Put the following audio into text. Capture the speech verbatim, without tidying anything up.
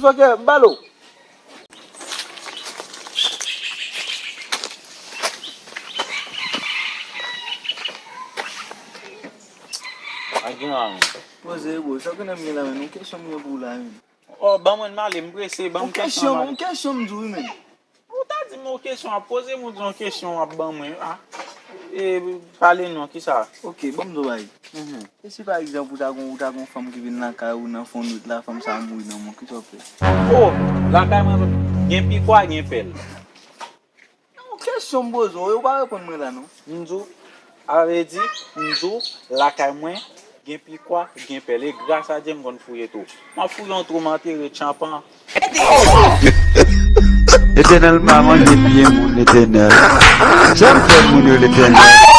Ok, m pale w. A gen la, men. Poze, bro. Sa w konnen m gen la, men. Yon kesyon m gen pou w la, men. Oh, ban mwen m ale, m prese, ban m kesyon, kesyon, ban m yon kesyon m di w, men. Ou ta di m yon kesyon, ap poze m yon kesyon, w ap ban mwen. Ah. E, pale non, kisa? Ok, ban m di w bagay. Mhm. E si pa egzanp, ou ta gon, ou ta gon fanm ki vin lakay ou nan fon nwit la, fanm sa a mouri nan men w, kisa w ap fè? Oh, lakay mwen, gen pikwa, gen pèl. Yon kesyon m poze w, ou pa reponn mwen la, non. M di w, a vle di, m di w, lakay mwen, gen pikwa, gen pèl. E gras a Dye, m konn fouye tou. M ap fouye yon twou, m antere tchanpan. Letènèl pa manje pye moun, Letènèl. Sa m fè moun yo, Letènèl?